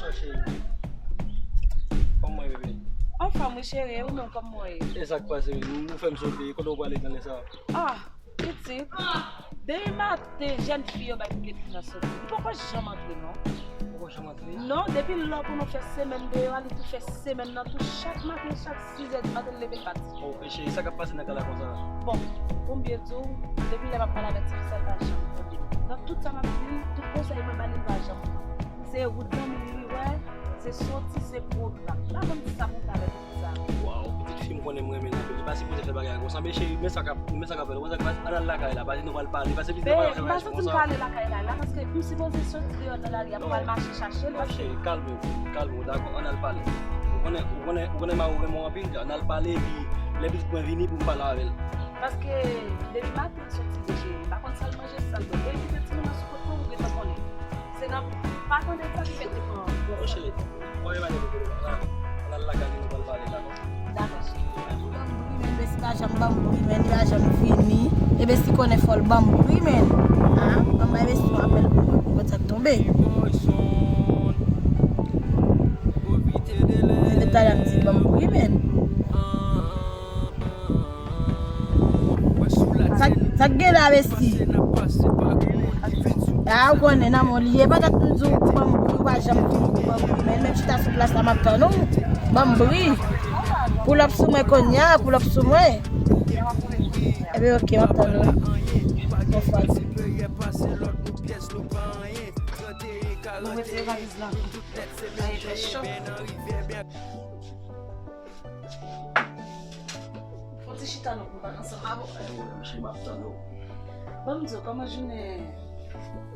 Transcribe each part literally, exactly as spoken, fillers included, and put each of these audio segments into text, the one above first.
Sa cheri. Kòman w ye, bebe? Anfòm, wi, cheri, e ou menm, kòman w ye? E sa k pase, menm? Ou fè m sote, kote w prale nan lè sa? Ah, pitit. Depi maten, jèn fi yo bay pitit fi nan sote. Li poko janm antre, non. Poko janm antre? Non, depi lè pou nou fè semèn deyò a, li tou fè semèn nan tou, chak maten, chak sizè di maten, l leve pati. Oh, e cheri, sa k ap pase nan kay la konsa? Bon, pou m byen di w, depi lè m ap pale avèk ti fi sa, l pa janm tande. Nan tout sa m ap di l, tout konsèy mwen ba li, l pa janm pran. Se wout zanmi li li wè, se soti, se pwogram. Pa konn ki sa pou m fè avèk sa. Waw, pitit fi m konnen m renmen l anpil. Li pa sipoze fè bagay konsa. Men cheri, men sa k ap, men sa k ap fèt. Ou konn sa k pase? Ann al lakay la, paske nou pral pale. Paske pitit la pa fè bagay konsa. M pa santi m ka ale lakay la, la, paske m sipoze soti deyò nan lari a pou m al mache chache l, paske. Non, cheri, kalme w, kalme w, dakò? Ann al pale. Ou konnen, ou konnen, ou konnen mari w renmen w anpil, ann al pale, epi lè pitit mwen vini pou m pale avè l. Paske depi maten l soti deje, m pa konn sa l manje, sa l bwè. Depi se timoun nan sou kot mwen, ou gentan konnen. Se nan pa tande sa ki fè te pran. Bon, cheri, mwen e pa gen pwoblèm. Ann al lakay li, nou pral pale, dakò? Dakò, cheri. Ban m bri, men, men si pa janm ban m bri, men, li pa janm vini. E ben si konnen fò l ban m bri, men. Ah, ban m bay besti yon apèl pou mwen, pou konn sa k tonbe. Depi talè m di l ban m bri, men. Sa, sa k gen la, besti? A, ou konnen nan men w li ye, pandan m di w ban m bri, ou pa janm vini pou ban m bri. Men menm chita sou plas la, m ap tann ou. Ban m bri. Pull up sou mwen kounye a, pull up sou mwen. Ebyen, oke, m ap tann ou. Bon fwa. Nou retire valiz la. Ay, fè cho. Fon ti chita non pou n pa ansanm avè w. Mwen menm, m ap tann ou. Ban m di w, kòman jounen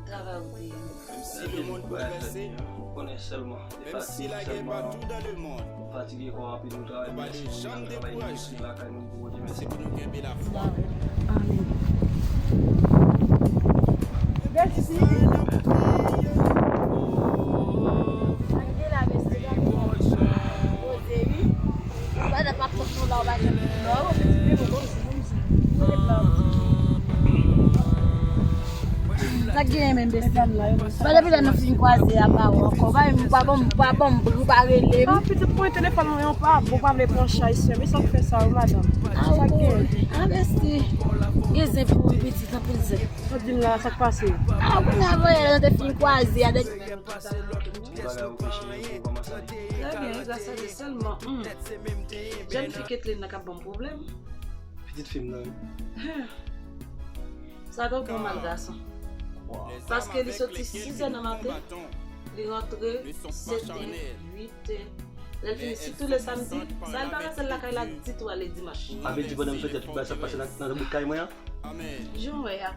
travay ou te ye? Menm si lemonn bouleverse, ou konnen sèlman, e fatig sèlman. Fatige kò anpil, nou travay, mèsi pou nou travay, nou sou lakay nou pou Bondye, mèsi pou nou kenbe lafwa. Amen. Mèsi. Poze wi. Pandan m ap tann nou la, ou pa janm di non, ou vin di, bon, bon, bon, bon. Sa k genyen menm, besti? Bon, depi lè nou fin kwaze a, pa wè ankò. Pa, pa ban m, pa ban m bri, ou pa rele m. Ah, pitit mwen, telefòn mwen an pa bon, pa vle pran chaj, sè. Men sa k fè sa, wi, madanm. Ah, sa k genyen? Ah, besti. Gen zen pou ou, pitit, anpil zen. Sa di m la, sa k pase? Ah, kounye a, voye, nou te fin kwaze a, de Trè byen, gras a Dye sèlman. Hmm. Jèn fi Ketlin nan k ap ban m pwoblèm. Pitit fi m nan, wi. Hen. Sa dwe bon mal gason. Paske li soti sizè nan maten, li rantre setè, uitè. Lè l fini, sitou lè samdi, sa l pa rete lakay la ditou, ale dimanch. Sa vle di pandan m fè tèt, bagay sa pase nan, nan bout kay mwen an? Jan w wè a.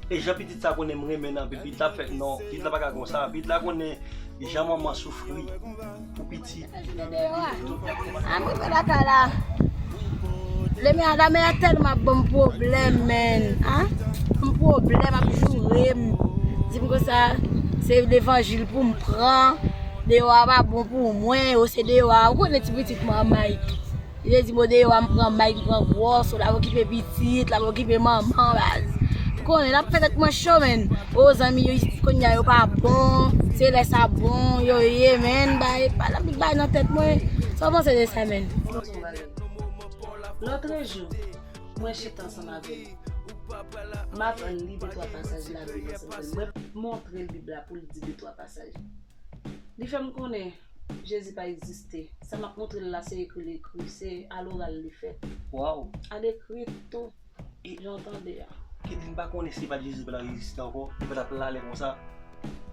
E jan pitit sa konnen m renmen l anpil, pitit la fèt non, pitit la pa ka konsa, pitit la konnen jan manman soufri pou pitit. Ann rive lakay la. Lemè a, lamè a tèlman ap ban m pwoblèm, menn. An? Ban m pwoblèm, ap joure m. Di m konsa, se levanjil pou m pran. Deyò a pa bon pou mwen, yo se deyò a. Ou konnen ti pitit mwen an, Mike. Li te di m, o, deyò a, m pran Mike, m pran gwòs, l ap okipe pitit, l ap okipe manman, baz. Ou konnen, l ap fè tèt mwen cho, menn. O, zanmi yo isit kounye a, yo pa bon, se lè sa bon, yo ye, menn, bay, pa nan big bay nan tèt mwen. Sa w panse de sa, menn? Lòtrejou, mwen chita ansanm avè l. M ap li de twa pasaj Labib ansanm avè l. Mwen montre l Bib la pou l di de twa pasaj. Li fè m konnen Jezi pa egziste. Sa m ap montre l la, se ekri l ekri, se aloral li fèt. Waw! Alekri tou, jan w tande a. Ketlin pa konnen si pa t Jezi pa t ap egziste ankò, li pa t ap la lè konsa.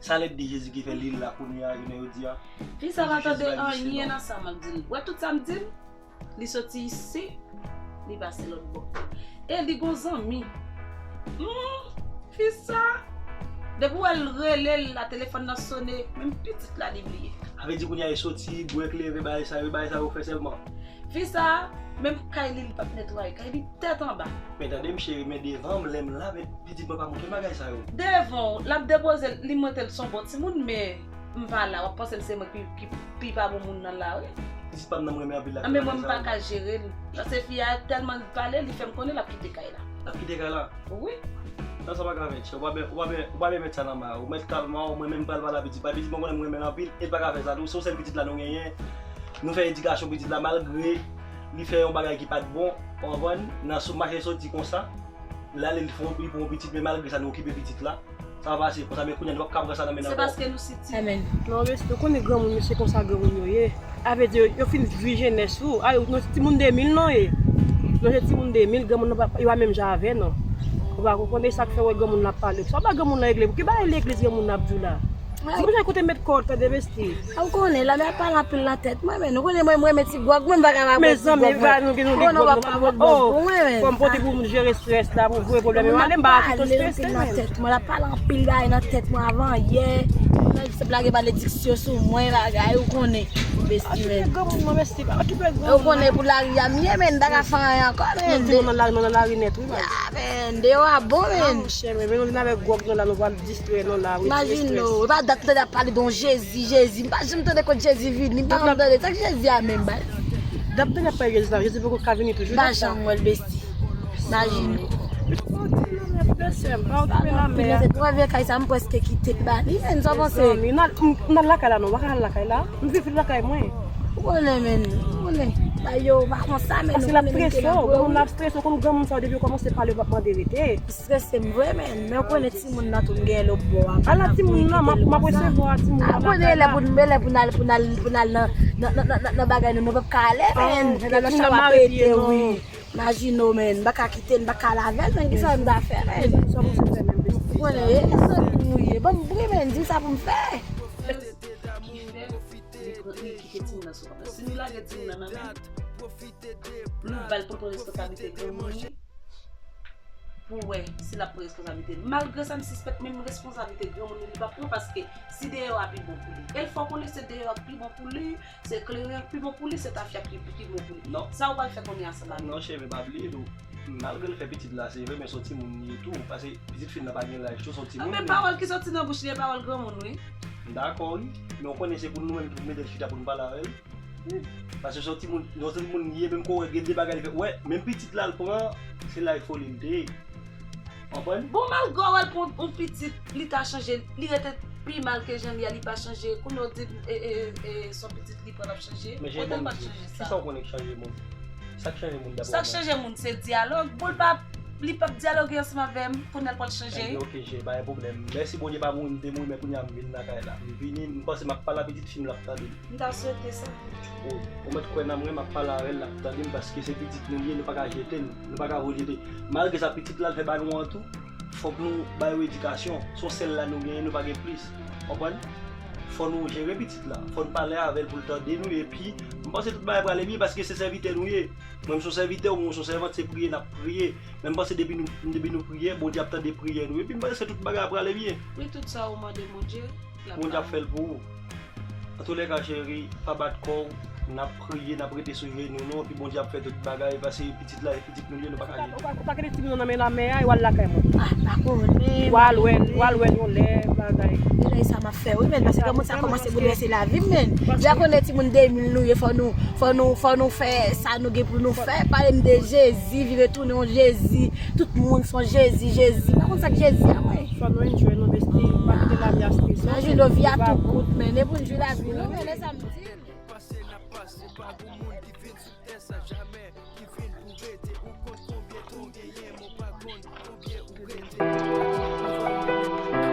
Sa lè di Jezi ki fè li la kounye a, jounen jodi a. Fi sa pa tande anyen nan sa m ap di l. Wè tout sa m di l? Li soti isi, li pase lòt bò. E li gon zanmi. Hmm, fi sa, depi w wè l rele l la, telefòn nan sone, menm pitit la li bliye. Sa vle di kounye a e soti, bwè kleren, bagay sa yo, bagay sa yo fè sèlman. Fi sa, menm kay li, li p ap netwaye, kay li tèt anba. Men tande m cheri, men devan m, lè m la, men pitit mwen pa montre m bagay sa yo. Devan w, l ap depoze l, li montre l se yon bon timoun, men m pa la, w ap panse m se mwen ki, ki pi pa bon moun nan la, wi. Pitit pa m nan m renmen anpil la. Anben mwen m pa ka jere l. Paske fi a tèlman pale, li fè m konnen l ap kite kay la. L ap kite kay la? Wi. Non, sa pa ka fèt, chè. Ou pa byen, ou pa byen, ou pa byen mèt sa nan ma. Ou mèt kalma, ou mwen menm pral pale a pitit. Ba pitit mwen konnen mwen renmen l anpil, e l pa ka fè sa tou. Se yon sèl pitit la nou genyen. Nou fè edikasyon pitit la, malgre li fè yon bagay ki pa t bon, ou konprann, nan sou mache soti konsa, l ale, li fè yon, li pran yon pitit, men malgre sa, nou okipe pitit la. Sa va pase konsa, men kounye a, nou p ap ka pran sa nan men n ankò. Se paske nou siti. Amen. Non, mesye, ou konnen granmoun yo, se konsa granmoun yo ye. A vle di, yo fin dwi jenès ou. A, nou se timoun de mil nou ye. Nou se timoun de mil, granmoun nou pa, yo pa menm jan avè nou. Ou pa konprann, e sa k fè w wè granmoun nan ap pale. Sa w ba granmoun nan regle. Pou ki bagay legliz granmoun nan ap di w la? Di pou jan kote met kò w, tande, Besti. A, ou konnen, la, men ap pale anpil nan tèt mwen, men nou konnen mwen, mwen renmen ti gwòg, mwen pa ka pa bwè ti gwòg. Mezanmi, nou gen, nou gen gwòg, nou pa ka bwè gwòg pou mwen, men. Fò m pote pou m jere strès la, pou voye pwoblèm yo ale, m pa ka kite w strese, men. Mwen ap pale anpil bagay nan tèt mwen avan yè. Mwen jis ap lage malediksyon sou mwen, bagay, ou konnen. Besti, men. Okipe granmoun nan, Besti, pa okipe granmoun nan. Ou konnen pou lari a m ye, men, m pa ka fè anyen ankò, men. Timoun nan lari, nan lari nèt, wi, baz. Ya, men, deyò a bon, men. Monchè, men, men nou vin avèk gwòg nou la, nou pral distrè nou la, wi. Imajine w, e pa dat m tande ap pale de yon Jezi, Jezi. M pa janm tande kot Jezi vini, m pa janm tande. Sa k Jezi a menm, baz? Dat m tande ap pale Jezi la, Jezi poko ka vini toujou. M pa janm wè l, Besti. Imajine w. Anpil lanmè, frè sè m, pa okipe lanmè a. Se premye kay sa, m prèske kite l ba li, men sa w panse? Mezanmi, n al, m, n al lakay la, non, m pa ka al lakay la. M viv lakay mwen. Ou konnen, men, ou konnen. Ba yo, pa konsa, men. Paske l ap strese w, granmoun nan ap strese w, konn granmoun sa yo depi yo kòmanse pale, yo p ap mande rete. Strese m vre, men. Men ou konnen timoun nan tou, m gen lòt bò a. Ala timoun nan, m ap, m ap resevwa timoun nan. A, konnen e lè pou n, e lè pou n al, pou n al, pou n al nan, nan, nan, nan, nan, nan bagay nou, nou p ap ka ale, men. Lè chan ap pete, wi. Imajine w, men, m pa ka kite l, m pa ka al avè l, men, kisa m ta fè, men? Ou konnen, e, zanmi nou ye. Ban m bri, men, di m sa pou m fè. Ki fè li pran, li kite timoun nan sou kont. Si nou lage timoun nan nan men l, nou ba l pou l pran responsablite granmoun li, pou wè si l ap pran responsablite l. Malgre sa, m sispèk menm responsablite granmoun li, li p ap pran, paske si deyò a pi bon pou li. E l fè w konnen se deyò a k pi bon pou li, se kleren k pi bon pou li, se tafya k pi, ki bon pou li. Non. Sa ou pral fè kounye a, sa ba li? Non, cheri, pa bliye tou. Malgre l fè pitit la, se vre, men se yon timoun li ye tou. Paske pitit fi n nan pa gen laj tou, se yon timoun. Men pawòl ki soti nan bouch li, e pawòl granmoun, wi. M dakò, wi. Men w konnen se pou nou menm ki pou mete l chita pou n pale avè l. Paske se yon timoun, se yon timoun li ye, menm kon wè gen de bagay li fè. Wè, menm pitit la l pran, se laj foli l te ye. Konprann? Bon, malgre w wè l pran yon pitit, li ta chanje, li rete pi mal ke jan li ye a, li pa chanje. Kounye a w di, e, e, e, se yon pitit li pran, l ap chanje. Men Jezi, kote l pa t chanje sa? Kisa w konnen k chanje moun? Sa k chanje moun daprè w menm? Sa k chanje moun se dyalòg. Bon, l pa, li p ap dyaloge ansanm avè m, kounye a l pral chanje. Ebyen, oke, cheri, pa gen pwoblèm. Mèsi Bondye pa mouri, m te mouri, men kounye a m vin lakay la. M vini, m panse m ap pale a pitit fi m, l ap tande m. M ta swete sa. Ou, ou mèt kwè nan mwen, m ap pale avè l, l ap tande m, paske se pitit nou li ye, nou pa ka jete l, nou pa ka rejete. Malgre sa, pitit la, l fè ba nou an tou, fòk nou ba yo edikasyon. Se yon sèl la nou genyen, nou pa gen plis. Konprann? Fò nou jere pitit la. Fò n pale avè l pou l tande nou, epi, m panse tout bagay prale byen, paske se sèvitè nou ye. Mwen, m se yon sèvitè, ou, ou se yon sèvant, se priye n ap priye. Men m panse depi nou, depi nou priye, Bondye ap tande priyè nou. Epi m panse tout bagay ap prale byen. Wi, tout sa ou mande Bondye, l ap ba ou. Bondye ap fè l pou ou. Antoulèka, cheri, pa bat kò w, n ap priye, n ap rete sou jenou nou, epi Bondye ap fè tout bagay, paske pitit la, e pitit nou li ye, nou pa ka jete. Ou pa, ou pa kite timoun nan nan men lanmè a, e w al lakay mwen. Ah, pa konnen. W al wè, w al wè yon lè, bagay. E lè sa m ap fè, wi, men, paske granmoun sa kòmanse boulvèse lavi m, men. Ou ja konnen timoun de mil nou ye, fò nou, fò nou, fò nou fè sa nou gen pou nou fè. Pale m de Jezi, vire tounen yon Jezi. Tout moun se yon Jezi, Jezi. Pa konn sa k Jezi a, mwen. Fò nou enjoy nou, besti. Pa kite lavi a strese w. Imajine w, vi a tou kout, men. E pou n jwi lavi nou, men, e sa m di.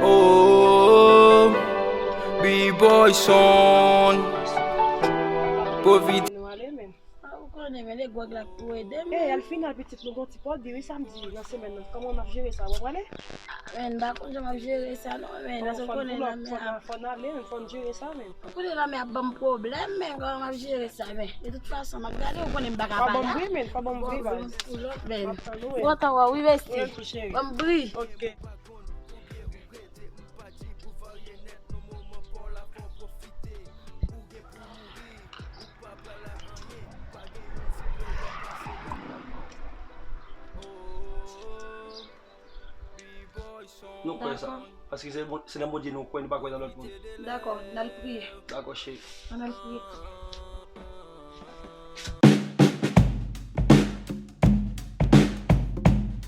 Oh, B-Boy Son. Pwofite. Nou ale, men. Ah, ou konnen, men e gwòg la k pou ede m. Ey, al final, pitit, nou gon ti pòdi, wi, samdi nan semèn nan. Kòman n ap jere sa? W ap prale? Ah, men, m pa konn jan m ap jere sa, non, men. Fò, fò n pull up, fò n, fò n ale, men, fò n jere sa, men. Ou konnen lanmè ap ban m pwoblèm, men, kòman m ap jere sa, men. De tout fason, m ap gade, ou konnen m pa ka pa la. Fò ban m bri, men, fò ban m bri, baz. Fò ban m pull up, men. M ap tann ou, wi. Ou kontan wè w, wi, besti. Ou menm tou, cheri. Ban m bri. Ok. Nou kwè sa. Dakò. Paske se Bon-, se nan Bondye nou kwè, nou pa kwè nan lòt moun. Dakò, n al priye. Dakò, cheri. Ann al priye.